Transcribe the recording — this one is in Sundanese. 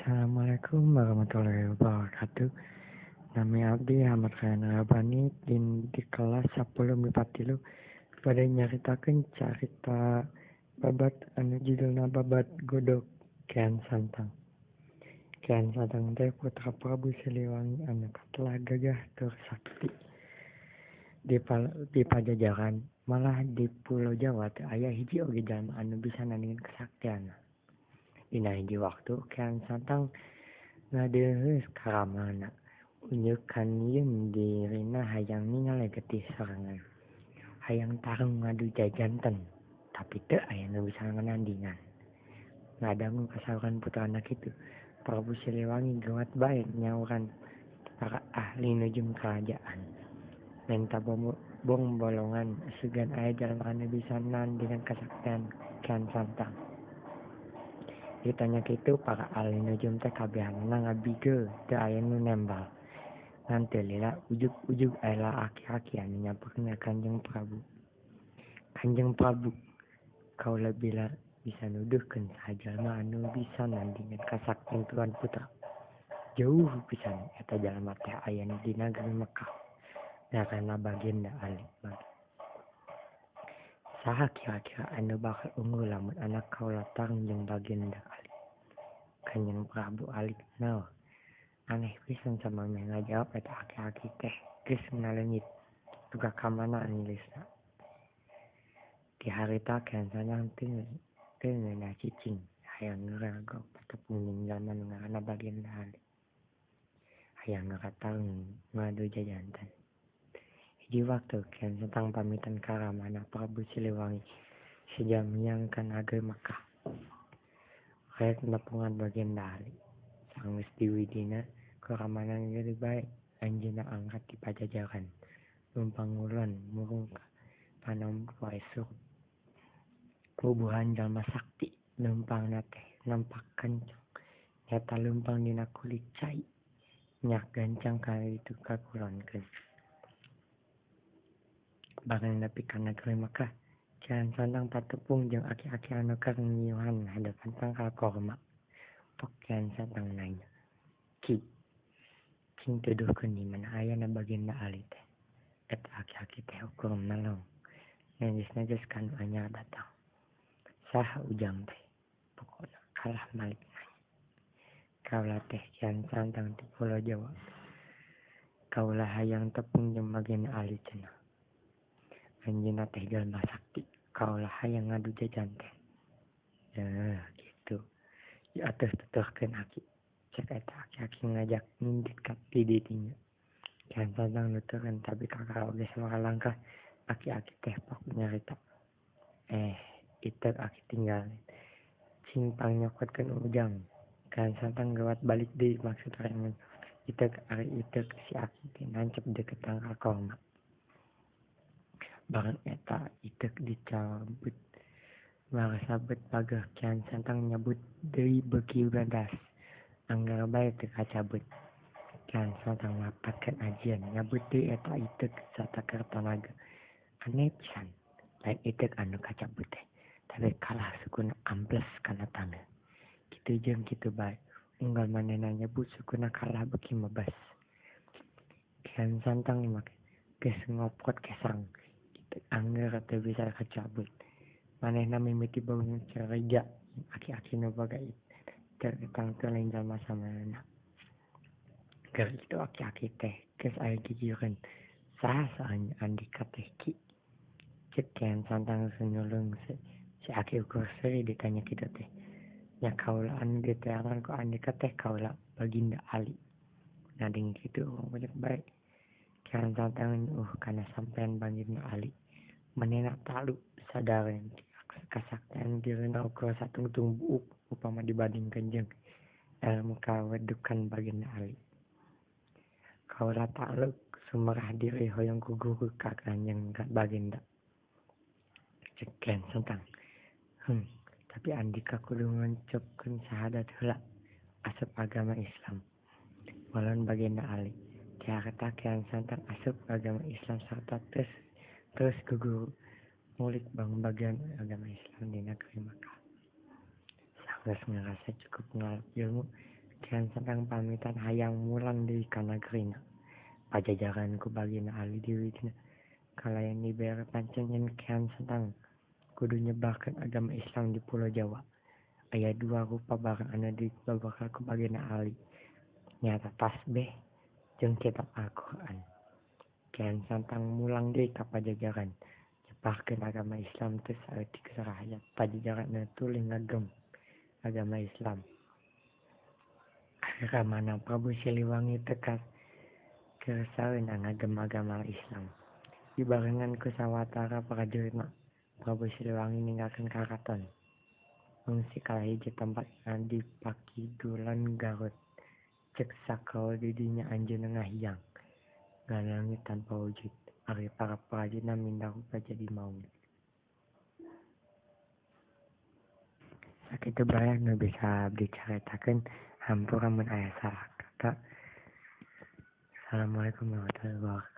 Assalamualaikum warahmatullahi wabarakatuh. Nami abdi Ahmad Ryan Rabani di kelas 10 MIPA 3 bade nyaritakeun carita babat anu judulna Babad Godog Kian Santang. Kian Santang teh putra Prabu Siliwangi anu katelah gagah tur sakti. Di Pajajaran malah di Pulo Jawa teu aya hiji oge jalma anu bisa nandingan kasaktianna. Dina hiji waktu Kian Santang ngadeuleuh ka ramana, unjukan yeun dirina hayang ningali getih sorangan, hayang tarung ngadu jajanten, tapi teu aya nu bisa nandingan. Ngadangu kasauran putrana kitu, Prabu Siliwangi geuwat bae nyauran para ahli nujum karajaan. Menta bongbolongan sugan aya jalma anu bisa nandingan kasaktian Kian Santang. Ditanya kitu para ahli nujum teh kabehanana ngabigel teu aya nu nembal. Ngan teu lila ujug-ujug aya aki-aki anu nyamperkeun ka Kanjeng Prabu. Kanjeng Prabu, kaula bila bisa nuduhkeun saha jalma anu bisa nandingan kasaktian tuan putra. Jauh pisan eta jalma teh aya di nagri Mekah, ngaranna Baginda Ali. Saha kira-kira anu bakal unggul lamun anak kaula tarung jeung Baginda Ali? Kanjeng Prabu alik naur. Aneh pisan samemeh ngajawab eta aki-aki teh geus ngaleungit, duka ka mana ngilisna. Ti harita Kian Santang teu ngeunah cicing, hayang ngeragok patepung jeung jalma nu ngaranna Baginda Ali. Hayang ngeurat tarung ngadu jajanten. Hiji waktu Kian Santang pamitan ka ramana Prabu Siliwangi seja miang ka nagri Mekah. Rek nepungan Baginda Ali. Sanggeus diwidina ku ramana geus bae anjeunna angkat ti Pajajaran, lumpang ngulon murung ka panon poe surup. Bubuhan jalma sakti leumpangna teh nampak kencang, nyata leumpang dina kulit cai, nyak gancang ka ditu kakulonkeun. Bareng nepi ka nagri Mekah, Kian Santang patepung jeung aki-aki anu keur ngiuhan hadapan tangkal korma. Pok Kian Santang nanya, "Ki, cing tuduhkeun di mana ayana Baginda Ali teh?" Eta aki-aki teh ukur melong, neges-neges ka nu anyar datang. "Saha ujang teh?" Pokona kalah malik nanya. "Kaula teh Kian Santang ti Pulo Jawa. Kaula hayang tepung jeung Baginda Ali cenah. Anjeunna teh jalma sakti, kaula hayang ngadu jajanten." "Nah, kitu. Ieu atuh tuturkeun aki." Cek eta aki-aki ngajak ngindit ka ti didinya. Kian Santang nuturkeun tapi kakara oge sabaraha langkah aki-aki teh pok nyarita. "Iteuk aki tinggal. Cing pangnyokotkeun ujang." Kian Santang geuwat balik deui maksud rek iteuk ari iteuk si aki teh nancep deukeut tangkal korma. Bareng eta iteuk dicabut maresabet pageuh Kian Santang nyabut deui beuki badas. Angger bae teu kacabut. Kian Santang mapatkeun ajian nyabut deui eta iteuk sataker tanaga. Aneh pisan, lain iteuk anu kacabut teh, tapi kalah sukuna ambles kana taneuh. Kitu jeung kitu bae, unggal manehna nyabut sukuna kalah beuki mebas. Kian Santang mah geus ngoprot kesang. Angger teu bisa kacabut. Manehna mimiti bangun curiga aki-aki nu boga iteuk tangtu lain jalma samarana. Keur kitu aki-aki teh geus aya gigireun. "Saha saeung andika teh Ki?" Ceuk Kian Santang senyulung si aki ukur seuri ditanya kitu teh. "Nya kaula anu diteangan ku andika teh kaula Baginda Ali." Ngadenge kitu urang banyak bae. Kian Santang nyuuh kana sampean Baginda Ali. Manehna talu sadareun kasaktian dirina ukur satungtung buuk upama dibandingkeun jeung elmu kawedukan Baginda Ali. "Kaula takluk sumerah diri hoyong guguru ka Kanjeng Baginda." Ceuk Kian Santang. Tapi andika kudu ngucapkeun syahadat heula asup agama Islam." Walon Baginda Ali. Ti harita Kian Santang asup agama Islam sarta terus guguru ngulik bagian agama Islam di negeri Mekah. Sanggeus ngarasa cukup ngalap ilmu, Kian Santang pamitan hayang mulang deui ka nagerina Pajajaran ku Baginda Ali diwidina kalayan dibere pancen yen Kian Santang kudu nyebarkeun agama Islam di pulo Jawa. Aya dua rupa barang anu dibabekal ku Baginda Ali nyaeta tasbeh jeung kitab Al-Qur'an. Kian Santang mulang deui ka Pajajaran nyebarkeun agama Islam teu saeutik rakyat Pajajaran anu tuluy ngagem agama Islam. Ramana Prabu Siliwangi teu kersaeun ngagem agama Islam. Dibarengan ku sawatara prajuritna, Prabu Siliwangi ninggalkeun karaton, ngungsi ka hiji tempat di pakidulan Garut. Ceuk sakaul di dinya anjeunna ngahiyang ngalangit tanpa wujud, ari para prajuritna mindah rupa jadi maung. Sakitu bae nu bisa abdi caritakeun. Hampura mun aya salah kata. Assalamualaikum warahmatullahi wabarakatuh.